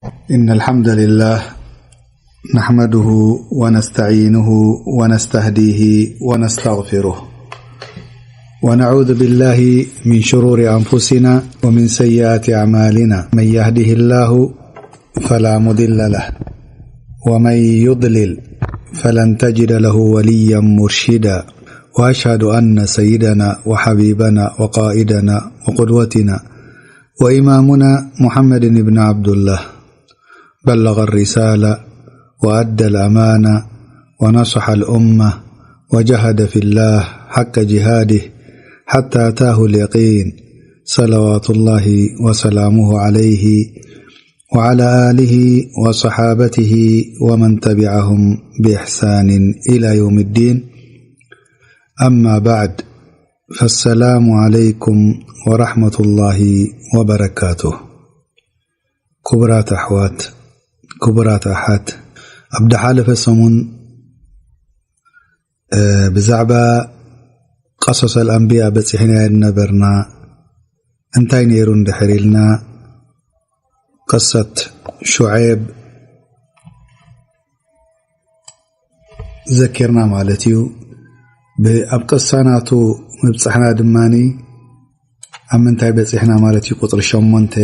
إن الحمد لله نحمده ونستعينه ونستهديه ونستغفره، ونعوذ بالله من شرور أنفسنا ومن سيئات أعمالنا. من يهده الله فلا مضل له، ومن يضلل فلن تجد له وليا مرشدا. وأشهد أن سيدنا وحبيبنا وقائدنا وقدوتنا وإمامنا محمد بن عبد الله بلغ الرسالة وأدى الأمانة ونصح الأمة وجاهد في الله حق جهاده حتى أتاه اليقين، صلوات الله وسلامه عليه وعلى آله وصحابته ومن تبعهم بإحسان إلى يوم الدين. أما بعد، فالسلام عليكم ورحمة الله وبركاته. ክቡራት ኣሕዋት፣ ክቡራት ኣሓት፣ ኣብ ዝሓለፈ ሰሙን፣ እ፣ ብዛዕባ ቀሶሰል ኣንብያ በጺሕናዮ ነበርና። እንታይ ነይሩ እንድሕር ኢልና፣ ቅሰት ሹዔብ ዘኪርና ማለት እዩ። ብ-፣ ኣብ ቅሳ ናቱ ምብጻሕና ድማኒ ኣብ ምንታይ በጺሕና ማለት እዩ? ቁጽሪ ሸሞንተ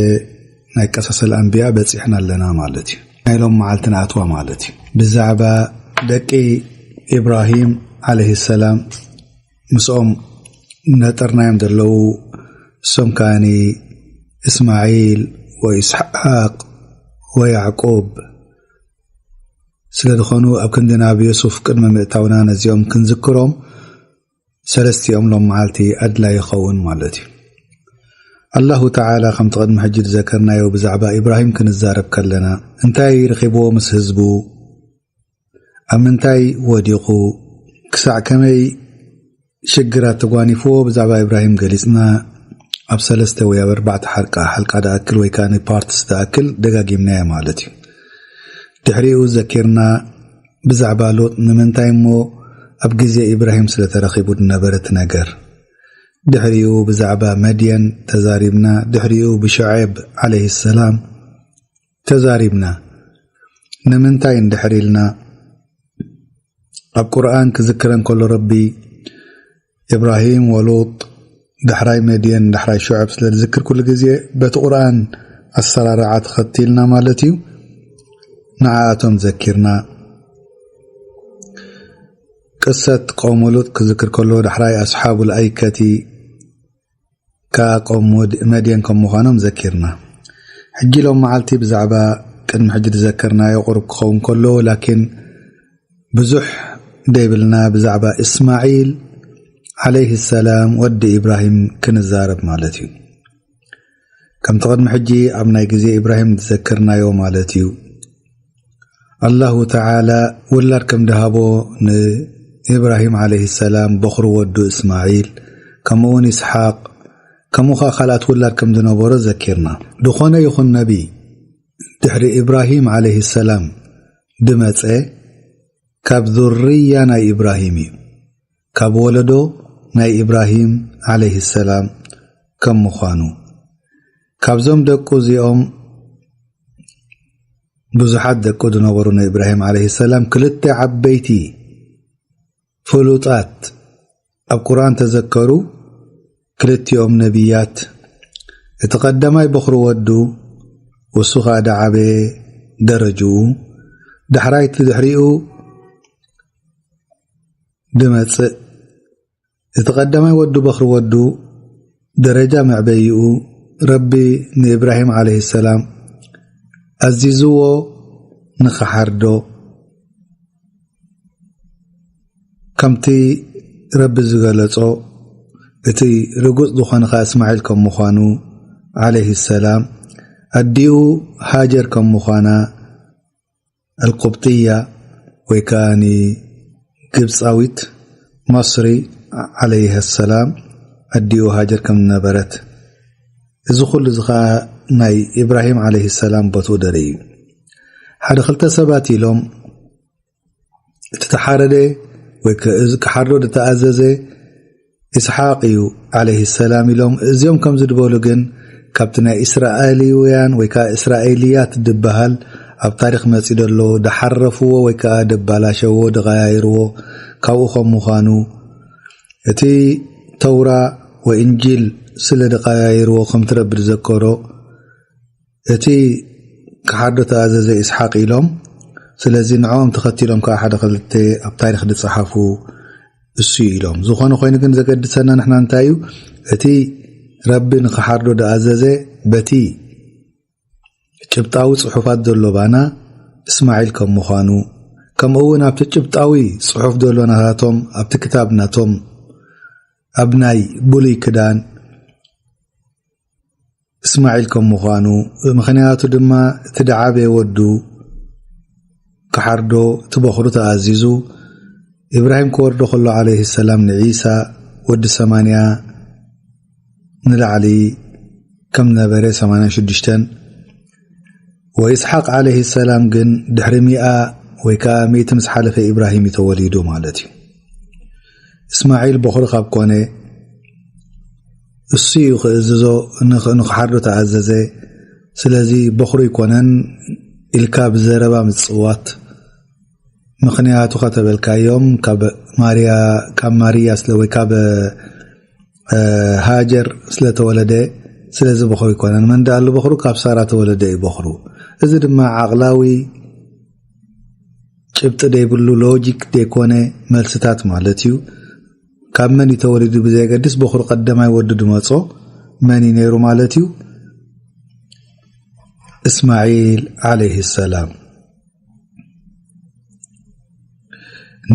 ናይ ቀሰሰል ኣንብያ በጺሕና ኣለና ማለት እዩ። ናይ ሎም መዓልቲ ንኣትዋ ማለት እዩ። ብዛዕባ ደቂ ኢብራሂም ዓለይሂ ሰላም ምስኦም ነጠርናዮም ዘለዉ፣ እሶም ከኣኒ እስማዒል ወኢስሓቅ ወያዕቁብ ስለ ዝኾኑ፣ ኣብ ክንዲ ናብ ዮሱፍ ቅድሚ ምእታውና ነዚኦም ክንዝክሮም ሰለስቲኦም ሎም መዓልቲ ኣድላይ ይኸውን ማለት እዩ። ኣላሁ ተዓላ ከምቲ ቅድሚ ሕጂ ዝዘከርናዮ ብዛዕባ ኢብራሂም ክንዛረብ ከለና፣ እንታይ ረኺብዎ ምስ ህዝቡ፣ ኣብ ምንታይ ወዲቑ፣ ክሳዕ ከመይ ሽግራት ተጓኒፍዎ ብዛዕባ ኢብራሂም ገሊጽና፣ ኣብ ሰለስተ ወይ ኣብ ኣርባዕተ ሓልቃ፣ ሓልቃ ደኣክል ወይ ከኣ ፓርትስ ደኣክል ደጋጊምናዮ ማለት እዩ። ድሕሪኡ ዘኪርና ብዛዕባ ሎጥ ንምንታይ እሞ ኣብ ግዜ ኢብራሂም ስለ ተረኺቡ ዝነበረ እቲ ነገር። ድሕሪኡ ብዛዕባ መድየን ተዛሪብና፣ ድሕሪኡ ብሸዑብ ዓለይሂ ሰላም ተዛሪብና። ንምንታይ እንድሕር ኢልና፣ ኣብ ቁርኣን ክዝክረን ከሎ ረቢ፣ ኢብራሂም ወሉጥ፣ ዳሕራይ መድየን፣ ዳሕራይ ሹዐብ ስለ ዝዝክር፣ ኩሉ ግዜ በቲ ቁርኣን ኣሰራርዓ ተኸቲልና ማለት እዩ፣ ንዓኣቶም ዘኪርና። ቅሰት ቀውሚ ሉጥ ክዝክር ከሎ፣ ዳሕራይ ኣስሓቡል ኣይከቲ ከኣ ቀውሚ መድ-፣ መድየን ከም ምዃኖም ዘኪርና። ሕጂ ሎም መዓልቲ ብዛዕባ ቅድሚ ሕጂ ዝዘከርናዮ ቁሩብ ክኸውን ከሎ፣ ላኪን ብዙሕ ደይብልና ብዛዕባ እስማዒል ዓለይሂ ሰላም ወዲ ኢብራሂም ክንዛረብ ማለት እዩ። ከምቲ ቅድሚ ሕጂ ኣብ ናይ ግዜ ኢብራሂም ዝዘከርናዮ ማለት እዩ። ኣላሁ ተዓላ ውላድ ከም ድሃቦ ንኢብራሂም ዓለይሂ ሰላም በኹሪ ወዱ እስማዒል፣ ከምኡ እውን ኢስሓቅ፣ ከምኡ ኸዓ ካልኣት ውላድ ከም ዝነበሮ ዘኪርና። ዝኾነ ይኹን ነቢ ድሕሪ ኢብራሂም ዓለይሂ ሰላም ድመጸ፣ ካብ ዙርያ ናይ ኢብራሂም እዩ፣ ካብ ወለዶ ናይ ኢብራሂም ዓለይሂ ሰላም ከም ምዃኑ። ካብዞም ደቁ እዚኦም ብዙሓት ደቁ ዝነበሩ ንኢብራሂም ዓለይሂ ሰላም ክልተ ዓበይቲ ፍሉጣት ኣብ ቁርኣን ተዘከሩ፣ ክልቲኦም ነቢያት። እቲ ቀዳማይ በኹሪ ወዱ፣ እሱ ኸኣ ደዓበየ ደረጅኡ፣ ዳሕራይ እቲ ድሕሪኡ ድመጽእ። እቲ ቀዳማይ ወዱ በኽሪ ወዱ ደረጃ መዕበይኡ ረቢ ንኢብራሂም ዓለይሂ ሰላም ኣዚዝዎ ንኽሓርዶ፣ ከምቲ ረቢ ዝገለጾ፣ እቲ ርጉጽ ዝኾነ ኸኣ እስማዒል ከም ምዃኑ ዓለይሂ ሰላም፣ ኣዲኡ ሃጀር ከም ምዃና፣ ኣልቁብጥያ ወይ ከኣ ግብጻዊት፣ መስሪ ዓለይሃ ሰላም ኣዲኡ ሃጀር ከም ዝነበረት፣ እዚ ኩሉ እዚ ኸኣ ናይ ኢብራሂም ዓለይሂ ሰላም ቦትኡ ደርኢ እዩ። ሓደ ክልተ ሰባት ኢሎም፣ እቲ ተሓረደ ወይ ከ-፣ እዚ ክሓርዶ ዝተኣዘዘ ኢስሓቅ እዩ ዓለይሂ ሰላም ኢሎም፣ እዚኦም ከምዚ ዝበሉ ግን ካብቲ ናይ እስራኤልውያን ወይ ከዓ እስራኤልያት ዝበሃል ኣብ ታሪኽ መፂ ዘሎ፣ ደሓረፍዎ ወይ ከዓ ደባላሸዎ፣ ደቐያይርዎ፣ ካብኡ ከም ምዃኑ፣ እቲ ተውራ ወይ እንጂል ስለ ደቐያይርዎ፣ ከምቲ ረቢ ዝዘከሮ፣ እቲ ክሓርዶ ተኣዘዘ ኢስሓቅ ኢሎም። ስለዚ ንዕኦም ተኸቲሎም ከዓ ሓደ ክልተ ኣብ ታሪኽ ዝጸሓፉ እሱ እዩ ኢሎም። ዝኾነ ኮይኑ ግን ዘገድሰና ንሕና እንታይ እዩ? እቲ ረቢ ንክሓርዶ ደኣዘዘ በቲ ጭብጣዊ ጽሑፋት ዘሎ ባና እስማዒል ከም ምዃኑ፣ ከምኡ እውን ኣብቲ ጭብጣዊ ጽሑፍ ዘሎ ናታቶም፣ ኣብቲ ክታብ ናቶም፣ ኣብ ናይ ብሉይ ክዳን እስማዒል ከም ምዃኑ፣ ምኽንያቱ ድማ እቲ ደዓበየ ወዱ ክሓርዶ እቲ በኹሩ ተኣዚዙ። ኢብራሂም ክወርዶ ከሎ ዓለይሂ ሰላም ንዒሳ ወዲ ሰማንያ ንላዕሊ ከም ነበረ፣ ሰማንያን ሽዱሽተን፣ ወኢስሓቅ ዓለይሂ ሰላም ግን ድሕሪ ሚኣ ወይ ከዓ ሚእቲ ምስ ሓለፈ ኢብራሂም እዩ ተወሊዱ ማለት እዩ። እስማዒል በኹሪ ካብ ኮነ፣ እሱ እዩ ክእዝዞ፣ ንኽ-፣ ንኽሓርዶ ተኣዘዘ። ስለዚ በኹሪ ኣይኮነን ኢልካ ብዘረባ ምጽዋት። ምኽንያቱ ከተበልካዮም ካብ ማርያ፣ ካብ ማርያ ስለ፣ ወይ ካብ፣ እ፣ ሃጀር ስለተወለደ፣ ስለዚ በኹሪ ኣይኮነን። መን ደኣሉ በኹሩ? ካብ ሳራ ተወለደ እዩ በኹሩ። እዚ ድማ ዓቕላዊ ጭብጢ ዘይብሉ፣ ሎጂክ ዘይኮነ መልስታት ማለት እዩ። ካብ መን እዩ ተወሊዱ ብዘየገድስ፣ በኹሩ ቀዳማይ ወዲ ድመጾ መን እዩ ነይሩ ማለት እዩ? እስማዒል ዓለይሂ ሰላም።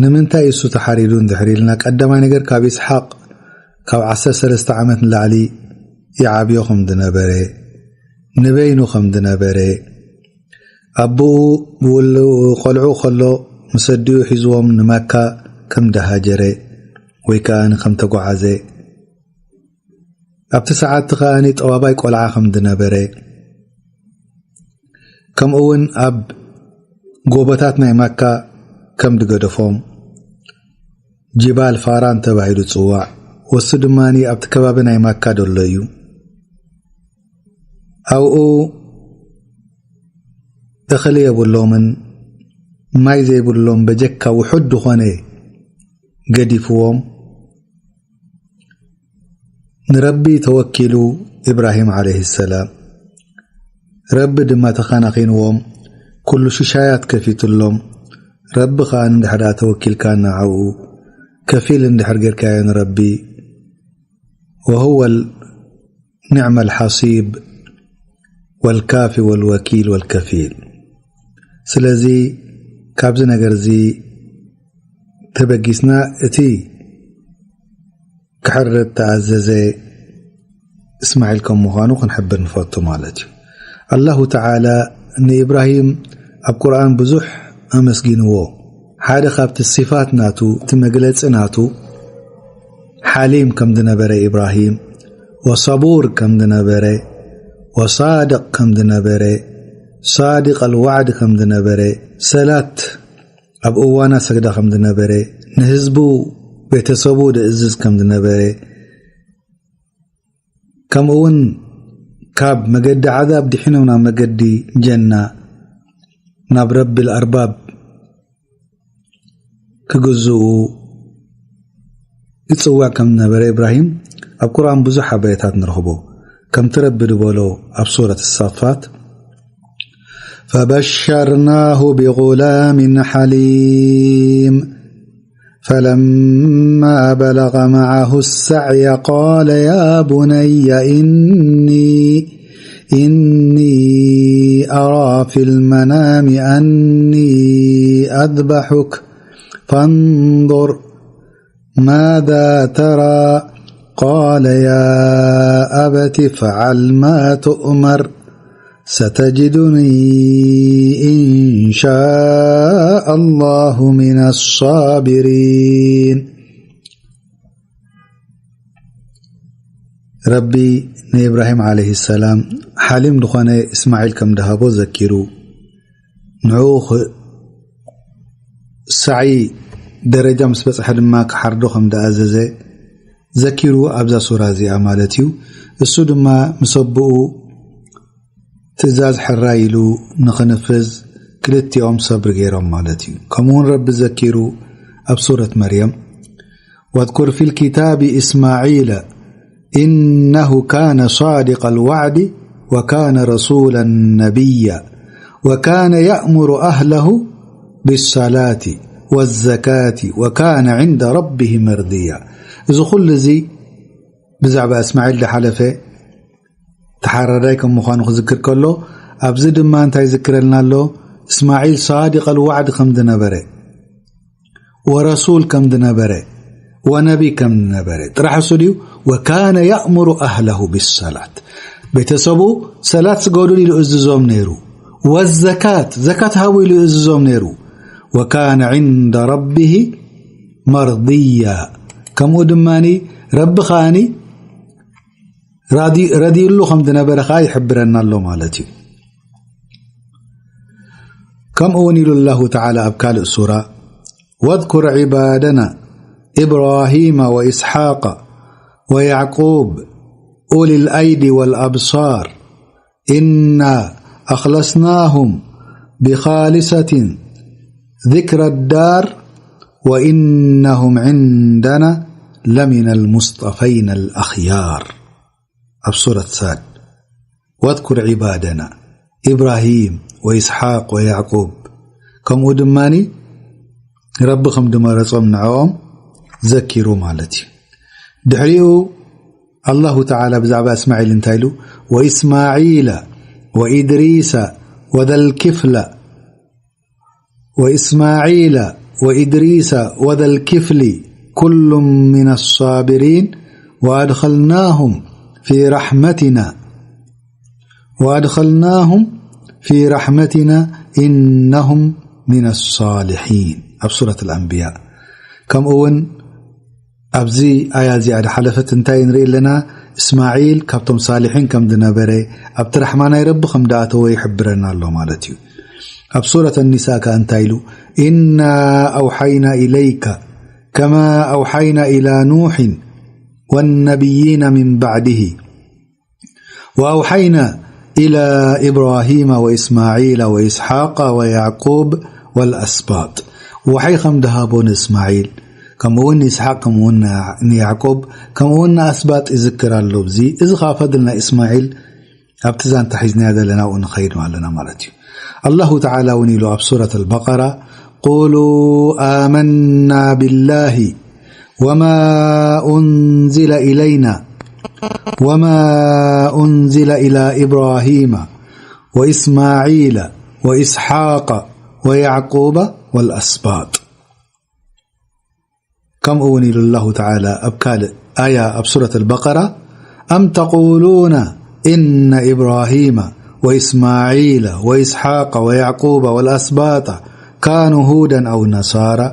ንምንታይ እሱ ተሓሪዱ እንድሕር ኢልና፣ ቀዳማይ ነገር ካብ ይስሓቅ ካብ ዓሰርተ ሰለስተ ዓመት ንላዕሊ ይዓብዮ ከም ዝነበረ፣ ንበይኑ ከም ዝነበረ፣ ኣቦኡ ብውል-፣ ቆልዑ ከሎ ምስ ኣዲኡ ሒዝዎም ንመካ ከም ደሃጀረ ወይ ከኣ ከም ተጓዓዘ፣ ኣብቲ ሰዓት ከኣ ጠባባይ ቆልዓ ከም ዝነበረ፣ ከምኡ እውን ኣብ ጎቦታት ናይ መካ ከም ዝገደፎም፣ ጅባል ፋራን ተባሂሉ ዝጽዋዕ፣ ወሱ ድማ ኣብቲ ከባቢ ናይ መካ ዘሎ እዩ። ኣብኡ እኽሊ የብሎምን፣ ማይ ዘይብሎም፣ በጀካ ውሑድ ዝኾነ ገዲፍዎም፣ ንረቢ ተወኪሉ ኢብራሂም ዓለይሂ ሰላም። ረቢ ድማ ተኸናኺንዎም፣ ኩሉ ሽሻያት ከፊትሎም። ረቢ ኸኣ እንድሕር ደኣ ተወኪልካ ንዓኡ፣ ከፊል እንድሕር ጌርካዮ ንረቢ፣ وهو النعم الحسيب والكافي والوكيل والكفيل። ስለዚ ካብዚ ነገር እዚ ተበጊስና፣ እቲ ክሕረድ ተኣዘዘ እስማዒል ከም ምዃኑ ክንሕብር ንፈቱ ማለት እዩ። ኣላሁ ተዓላ ንኢብራሂም ኣብ ቁርኣን ብዙሕ ኣመስጊንዎ። ሓደ ካብቲ ሲፋት ናቱ፣ እቲ መግለጺ ናቱ፣ ሓሊም ከም ዝነበረ ኢብራሂም፣ ወሰቡር ከም ዝነበረ፣ ወሳድቅ ከም ዝነበረ፣ ሳድቅ ኣልዋዕድ ከም ዝነበረ፣ ሰላት ኣብ እዋና ሰግዳ ከም ዝነበረ፣ ንህዝቡ፣ ቤተሰቡ ዝእዝዝ ከም ዝነበረ፣ ከምኡ እውን ካብ መገዲ ዓዛብ ድሒኖም ናብ መገዲ ጀና፣ ናብ ረቢ ኣልኣርባብ ክግዝኡ ይጽዋዕ ከም ዝነበረ ኢብራሂም ኣብ ቁርኣን ብዙሕ ሓበሬታት ንረኽቦ። ከምቲ ረቢ ዝበሎ ኣብ ሱረት ሳፋት፣ فبشرناه بغلام حليم فلما بلغ معه السعي قال يا بني إني، إني أرى في المنام أني أذبحك فانظر ماذا ترى؟ قال يا أبت افعل ما تؤمر ستجدني إن شاء الله من الصابرين. ረቢ ንኢብራሂም ዓለይሂ ሰላም ሓሊም ዝኾነ እስማዒል ከም ደሃቦ ዘኪሩ፣ ንዕኡ ኽ-፣ ሳዒ ደረጃ ምስ በጽሐ ድማ ክሓርዶ ከም ደኣዘዘ፣ ዘኪሩ ኣብዛ ሱራ እዚኣ ማለት እዩ። እሱ ድማ ምስ ኣቦኡ ትእዛዝ ሕራይ ኢሉ ንኽንፍዝ ክልቲኦም ሰብሪ ገይሮም ማለት እዩ። ከምኡ እውን ረቢ ዘኪሩ ኣብ ሱረት መርየም፣ واذكر في الكتاب إسماعيل إنه كان صادق الوعد وكان رسولا نبيا وكان يأمر أهله بالصلاة والزكاة وكان عند ربه مرضيا። እዚ ኩሉ እዚ ብዛዕባ እስማዒል ዝሓለፈ ተሓራዳይ ከም ምዃኑ ክዝክር ከሎ፣ ኣብዚ ድማ እንታይ ዝክረልና ኣሎ? እስማዒል ሳዲቅ ኣልዋዕድ ከም ዝነበረ፣ ወረሱል ከም ዝነበረ፣ ወነቢ ከም ዝነበረ ጥራሕ እሱ ድዩ? ወካነ ያእሙሩ ኣህለሁ ቢሰላት፣ ቤተሰቡ ሰላት ስገዱ ኢሉ እዝዞም ነይሩ። ወዘካት፣ ዘካት ሃቡ ኢሉ እዝዞም ነይሩ። ወካነ ዕንደ ረቢሂ መርድያ፣ ከምኡ ድማኒ ረቢ ከኣኒ ራዲ-፣ ረዲዩሉ ከም ዝነበረ ከኣ ይሕብረና ኣሎ ማለት እዩ። ከምኡ እውን ኢሉ ኣላሁ ተዓላ ኣብ ካልእ ሱራ፣ واذكر عبادنا إبراهيم وإسحاق ويعقوب أولي الأيدي والأبصار إنا أخلصناهم بخالصة ذكر الدار وإنهم عندنا لمن المصطفين الأخيار. ኣብ ሱረት ሳድ፣ واذكر عبادنا إبراهيم وإسحاق ويعقوب፣ ከምኡ ድማኒ ረቢ ከም ድመረጾም ንዕኦም ዘኪሩ ማለት እዩ። ድሕሪኡ ኣላሁ ተዓላ ብዛዕባ እስማዒል እንታይ ኢሉ? وإسماعيل وإدريس وذا الكفل وإسماعيل وإدريس وذا الكفل كل من الصابرين وأدخلناهم في رحمتنا وأدخلناهم في رحمتنا إنهم من الصالحين. ኣብ ሱረት ኣልኣንብያ። ከምኡ እውን ኣብዚ ኣያ እዚኣ ዝሓለፈት እንታይ ንርኢ ኣለና? እስማዒል ካብቶም ሳልሒን ከም ዝነበረ ኣብቲ ራሕማ ናይ ረቢ ከም ደኣተወ ይሕብረና ኣሎ ማለት እዩ። ኣብ ሱረት ኣኒሳ ከኣ እንታይ ኢሉ? إنا أوحينا إليك كما أوحينا إلى نوح والنبيين من بعده وأوحينا إلى إبراهيم وإسماعيل وإسحاق ويعقوب والأسباط። ወሓይ ከም ድሃቦ ንእስማዒል፣ ከምኡ እውን ንኢስሓቅ፣ ከምኡ እውን ንያዕቆብ፣ ከምኡ እውን ንኣስባጥ ይዝክር ኣሎ። እዚ፣ እዚ ኸዓ ፈድል ናይ እስማዒል ኣብቲ ዛንታ ሒዝናዮ ዘለና ኣብኡ ንኸይድ ኣለና ማለት እዩ። ኣላሁ ተዓላ እውን ኢሉ ኣብ ሱረት ኣልበቀራ፣ قولوا آمنا بالله وما أنزل إلينا وما أنزل إلى إبراهيم وإسماعيل وإسحاق ويعقوب والأسباط. ከምኡ እውን ኢሉ ኣላሁ ተዓላ ኣብ ካልእ ኣያ ኣብ ሱረት ኣልበቀራ፣ أم تقولون إن إبراهيم وإسماعيل وإسحاق ويعقوب والأسباط كانوا هودا أو نصارى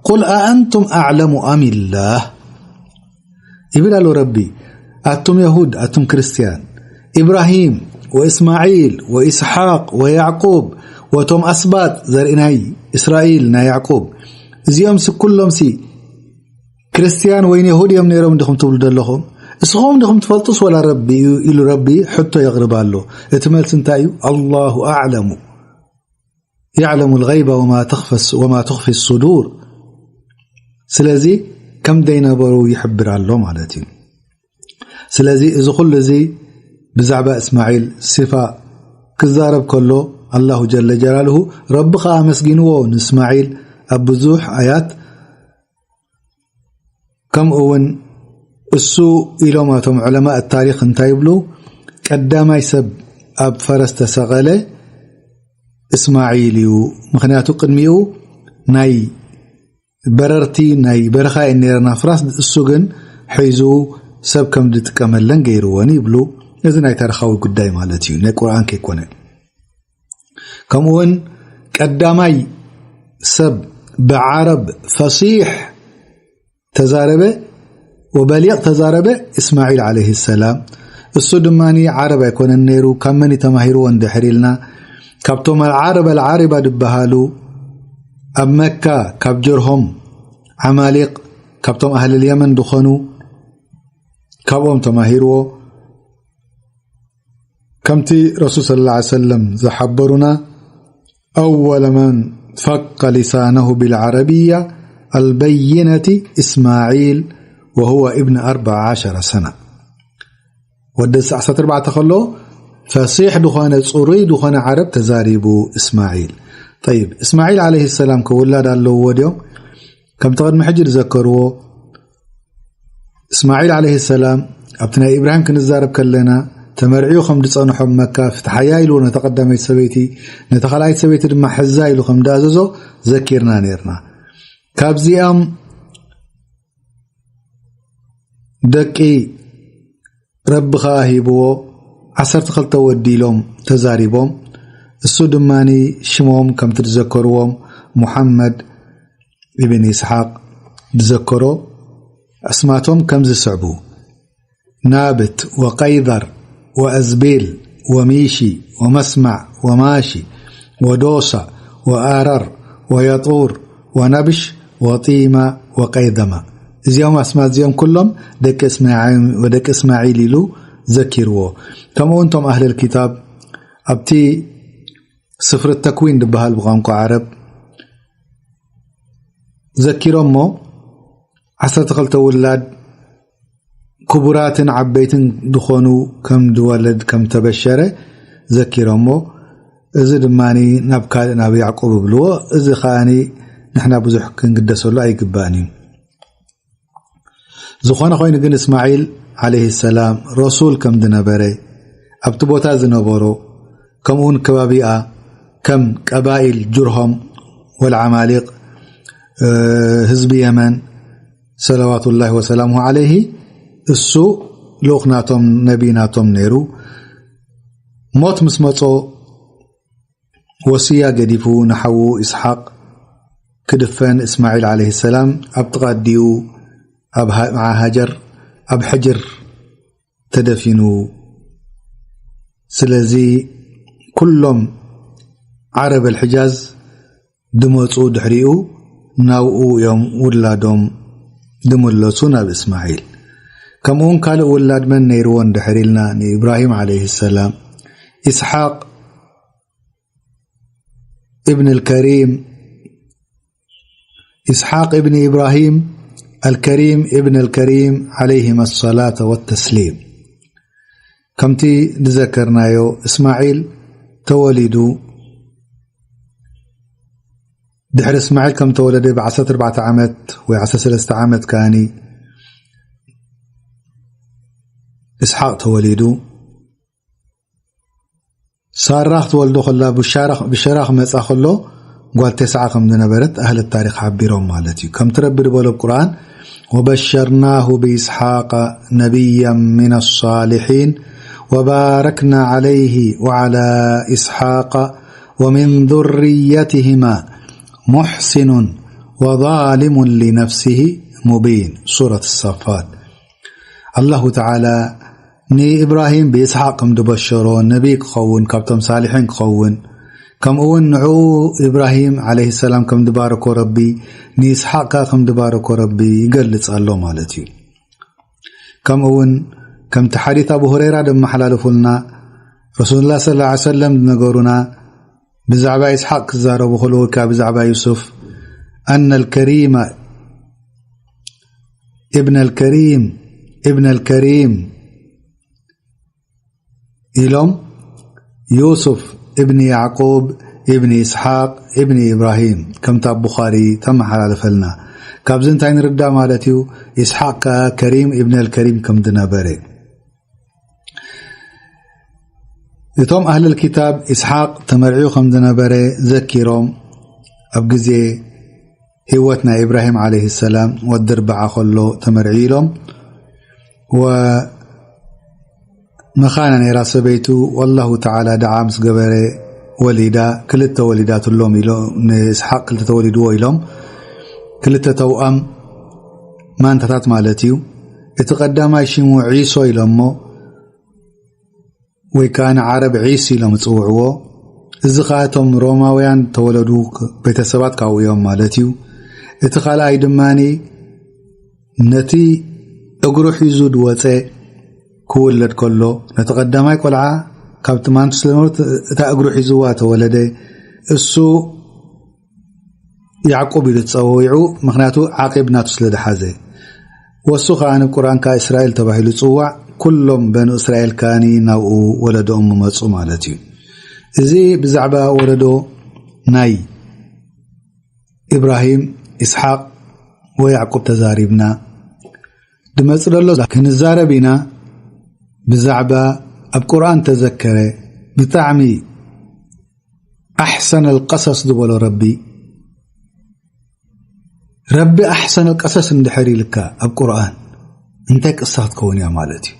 قل أأنتم أعلم أم الله. ይብል ኣሎ ረቢ፣ ኣቱም የሁድ፣ ኣቱም ክርስትያን፣ ኢብራሂም ወእስማዒል ወኢስሓቅ ወያዕቁብ ወቶም ኣስባጥ፣ ዘርኢ ናይ እስራኤል፣ ናይ ያዕቁብ፣ እዚኦምሲ ኩሎምሲ ክርስትያን ወይ የሁድ እዮም ነይሮም ዲኹም ትብሉ ዘለኹም? እስኹም ዲኹም ትፈልጡስ ወላ ረቢ እዩ? ኢሉ ረቢ ሕቶ የቕርብ ኣሎ። እቲ መልሲ እንታይ እዩ? ኣላሁ ኣዕለሙ። يعلم الغيب وما تخفى الس-، وما تخفي الصدور። ስለዚ ከም ዘይነበሩ ይሕብር ኣሎ ማለት እዩ። ስለዚ እዚ ኩሉ እዚ ብዛዕባ እስማዒል ሲፋ ክዛረብ ከሎ ኣላሁ ጀለ ጀላልሁ፣ ረቢ ኸዓ ኣመስጊንዎ ንእስማዒል ኣብ ብዙሕ ኣያት። ከምኡ እውን እሱ ኢሎም እቶም ዑለማእ ታሪኽ እንታይ ይብሉ? ቀዳማይ ሰብ ኣብ ፈረስ ተሰቐለ እስማዒል እዩ። ምኽንያቱ ቅድሚኡ ናይ በረርቲ ናይ በረኻ እየን ነይረን ኣፍራስ፣ እሱ ግን ሒዙ ሰብ ከም ዝጥቀመለን ገይርዎን ይብሉ። እዚ ናይ ታሪኻዊ ጉዳይ ማለት እዩ፣ ናይ ቁርኣን ከይኮነ። ከምኡውን ቀዳማይ ሰብ ብዓረብ ፈሲሕ ተዛረበ ወበሊቕ ተዛረበ እስማዒል ዓለይሂ ሰላም። እሱ ድማ ዓረብ ኣይኮነን ነይሩ። ካብ መን እዩ ተማሂርዎ እንድሕር ኢልና፣ ካብቶም ኣልዓረብ ኣልዓሪባ ዝበሃሉ ኣብ መካ ካብ ጀርሆም ዓማሊቕ፣ ካብቶም ኣህልል የመን ዝኾኑ ካብኦም ተማሂርዎ። ከምቲ ረሱል صلى الله عليه وسلم ዝሓበሩና، أول من فق لسانه بالعربية البينة إسماعيل وهو ابن أربع عشر سنة. ወዲ ዓሰርተ ኣርባዕተ ከሎ ፈሲሕ ዝኾነ፣ ጽሩይ ዝኾነ ዓረብ ተዛሪቡ እስማዒል። ጠይብ፣ እስማዒል ዓለይሂ ሰላም ከ ውላድ ኣለዎ ድዮም? ከምቲ ቅድሚ ሕጂ ዝዘከርዎ፣ እስማዒል ዓለይሂ ሰላም ኣብቲ ናይ ኢብራሂም ክንዛረብ ከለና፣ ተመርዕዩ ከም ዝጸንሖ ኣብ መካ፣ ፍትሓያ ኢሉ ነታ ቀዳመይቲ ሰበይቲ፣ ነታ ካልኣይቲ ሰበይቲ ድማ ሕዛ ኢሉ ከም ዝኣዘዞ ዘኪርና ነይርና። ካብዚኦም ደቂ ረቢ ኸኣ ሂብዎ፣ ዓሰርተ ክልተ ወዲ ኢሎም ተዛሪቦም። እሱ ድማ ሽሞም ከምቲ ዝዘከርዎም፣ ሙሓመድ ኢብን ኢስሓቅ ዝዘከሮ፣ ኣስማቶም ከምዚ ዝስዕቡ፣ ናብት ወቀይደር ወአዝቤል ወሚሺ ወመስማዕ ወማሺ ወዶሳ ወአረር ወየጡር ወነብሽ ወጢማ ወቀይደማ። እዚኦም ኣስማት እዚኦም ኩሎም ደቂ እስማዒ-፣ ደቂ እስማዒል ኢሉ ዘኪርዎ። ከምኡ እውን እቶም ኣህለል ኪታብ ኣብቲ ስፍሪ ተክዊን ዝበሃል ብቋንቋ ዓረብ ዘኪሮሞ፣ ዓሰርተ ክልተ ውላድ ክቡራትን ዓበይትን ዝኾኑ ከም ዝወለድ ከም ተበሸረ ዘኪሮሞ። እዚ ድማ ናብ ካልእ ናብ ያዕቆብ ይብልዎ። እዚ ከኣ ንሕና ብዙሕ ክንግደሰሉ ኣይግባእን እዩ። ዝኾነ ኮይኑ ግን እስማዒል ዓለይሂ ሰላም ረሱል ከም ዝነበረ፣ ኣብቲ ቦታ ዝነበሮ፣ ከምኡውን ከባቢኣ ከም ቀባኢል ጅርሆም ወልዓማሊቕ፣ እ፣ ህዝቢ የመን ሰለዋቱላሂ ወሰላሙሁ ዓለይሂ፣ እሱ ልኡኽ ናቶም፣ ነቢ ናቶም ነይሩ። ሞት ምስ መጾ ወስያ ገዲፉ ንሓዉ ኢስሓቅ ክድፈን እስማዒል ዓለይሂ ሰላም ኣብ ጥቓ ኣዲኡ ኣብ ሃ-፣ መዓ ሃጀር ኣብ ሕጅር ተደፊኑ። ስለዚ ኩሎም ዓረብ ኣልሕጃዝ ድመጹ ድሕሪኡ ናብኡ እዮም ውላዶም ድምለሱ ናብ እስማዒል። ከምኡውን ካልእ ውላድ መን ነይርዎ እንድሕር ኢልና ንኢብራሂም ዓለይሂ ሰላም ኢስሓቅ ኢብን ኣልከሪም፣ ኢስሓቅ ኢብን ኢብራሂም ኣልከሪም ኢብን ኣልከሪም ዓለይሂም ኣሰላተ ወተስሊም። ከምቲ ዝዘከርናዮ እስማዒል ተወሊዱ፣ ድሕሪ እስማዒል ከም ተወለደ ብዓሰርተ ኣርባዕተ ዓመት ወይ ዓሰርተ ሰለስተ ዓመት ከኣኒ ኢስሓቅ ተወሊዱ። ሳራ ክትወልዶ ከላ ብሻራ፣ ብሸራ ክመጻ ከሎ ጓል ተስዓ ከም ዝነበረት ኣህሊ ታሪኽ ሓቢሮም ማለት እዩ። ከምቲ ረቢ ዝበሎ ኣብ ቁርኣን፣ "ወበሸርናሁ ብኢስሓቀ ነቢያን ሚነ ሳሊሒን ወባረክና ዓለይሂ ወዓላ ኢስሓቀ ወሚን ዙርየትሂማ ሙሕሲኑን ወዛሊሙን ሊነፍሲሂ ሙቢን።" ሱረት ሳፋት። ኣላሁ ተዓላ ንኢብራሂም ብኢስሓቅ ከም ዝበሸሮ፣ ነቢይ ክኸውን፣ ካብቶም ሳሊሒን ክኸውን፣ ከምኡ እውን ንዕኡ ኢብራሂም ዓለይሂ ሰላም ከም ዝባረኮ ረቢ፣ ንኢስሓቅ ከኣ ከም ዝባረኮ ረቢ ይገልጽ ኣሎ ማለት እዩ። ከምኡ እውን ከምቲ ሓዲት ኣቡ ሁረይራ ዘመሓላለፉልና፣ ረሱሉላህ ሰለላሁ ዐለይሂ ወሰለም ዝነገሩና፣ ብዛዕባ ኢስሓቅ ክዛረቡ ከለዉ ወይ ከዓ ብዛዕባ ዩሱፍ፣ "ኣነ ኣልከሪመ ኢብን ኣልከሪም ኢብን ኣልከሪም" ኢሎም፣ ዩሱፍ እብኒ ያዕቁብ እብኒ ኢስሓቅ እብኒ ኢብራሂም፣ ከምታ ቡኻሪ ተመሓላለፈልና። ካብዚ እንታይ ንርዳእ ማለት እዩ? ኢስሓቅ ከኣ ከሪም እብኒ ኣልከሪም ከም ዝነበረ። እቶም ኣህለል ኪታብ ኢስሓቅ ተመርዕዩ ከም ዝነበረ ዘኪሮም፣ ኣብ ግዜ ህይወት ናይ ኢብራሂም ዓለይሂ ሰላም ወዲ ኣርብዓ ከሎ ተመርዕዩ ኢሎም። ወመኻና ነይራ ሰበይቱ፣ ወላሁ ተዓላ ደዓ ምስ ገበረ ወሊዳ፣ ክልተ ወሊዳትሎም ኢሎ-፣ ንኢስሓቅ ክልተ ተወሊድዎ ኢሎም። ክልተ ተውኣም ማንታታት ማለት እዩ። እቲ ቀዳማይ ሽሙ ዒሶ ኢሎሞ፣ ወይ ከኣ ንዓረብ ዒስ ኢሎም ዝጽውዕዎ። እዚ ኸኣ እቶም ሮማውያን ተወለዱ ቤተሰባት ካብኡ እዮም ማለት እዩ። እቲ ካልኣይ ድማኒ ነቲ እግሩ ሒዙ ዝወጸ ክውለድ ከሎ፣ ነቲ ቀዳማይ ቆልዓ ካብቲ ማንቱ ስለ ዝነበረት እታ እግሩ ሒዝዋ ተወለደ። እሱ ያዕቆብ ኢሉ ተጸዊዑ፣ ምኽንያቱ ዓቂብ ናቱ ስለ ዝሓዘ። ወሱ ከኣ ኣብ ቁርኣን ከኣ እስራኤል ተባሂሉ ይጽዋዕ። ኩሎም በኑ እስራኤል ከኣ ናብኡ ወለዶኦም መጹ ማለት እዩ። እዚ ብዛዕባ ወለዶ ናይ ኢብራሂም፣ ኢስሓቅ ወያዕቆብ ተዛሪብና። ድመጽእ ዘሎ ክንዛረብ ኢና ብዛዕባ ኣብ ቁርኣን ተዘከረ ብጣዕሚ ኣሕሰነል ቀሰስ ዝበሎ ረቢ። ረቢ ኣሕሰነል ቀሰስ እንድሕር ኢልካ ኣብ ቁርኣን እንታይ ቅሳ ክትከውን እያ ማለት እዩ?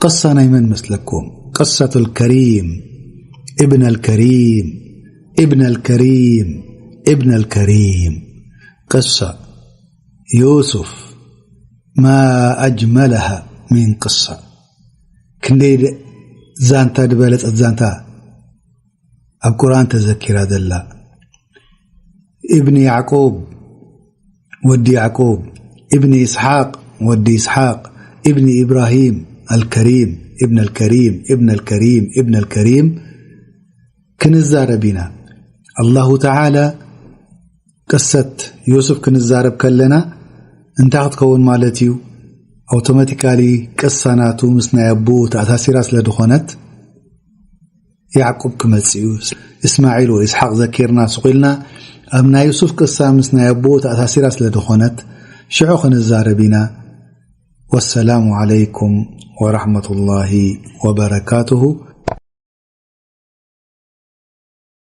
ቅሳ ናይ መን መስለኩም? ቅሰቱል ከሪም ኢብነል ከሪም ኢብነል ከሪም ኢብነል ከሪም። ቅሳ ዩሱፍ ማ ኣጅመለሃ ሚን ቅሳ። ክንደይ ዛንታ ዝበለጸት ዛንታ ኣብ ቁርኣን ተዘኪራ ዘላ። ኢብኒ ያዕቁብ ወዲ ያዕቁብ፣ ኢብኒ ኢስሓቅ ወዲ ኢስሓቅ፣ ኢብኒ ኢብራሂም ኣልከሪም፣ ኢብን ኣልከሪም፣ ኢብን ኣልከሪም፣ ኢብን ኣልከሪም ክንዛረብ ኢና። ኣላሁ ተዓላ ቅሰት ዮሱፍ ክንዛረብ ከለና እንታይ ክትከውን ማለት እዩ? ኣውቶማቲካሊ ቅሳ ናቱ ምስ ናይ ኣቦኡ ተኣሳሲራ ስለ ዝኾነት ያዕቁብ ክመጽእ እዩ። እስማዒል ወኢስሓቅ ዘኪርና ስቕ ኢልና ኣብ ናይ ዩሱፍ ቅሳ ምስ ናይ ኣቦኡ ተኣሳሲራ ስለ ዝኾነት ሽዑ ክንዛረብ ኢና። ወሰላሙ ዓለይኩም ወራሕመቱላሂ ወበረካቱሁ።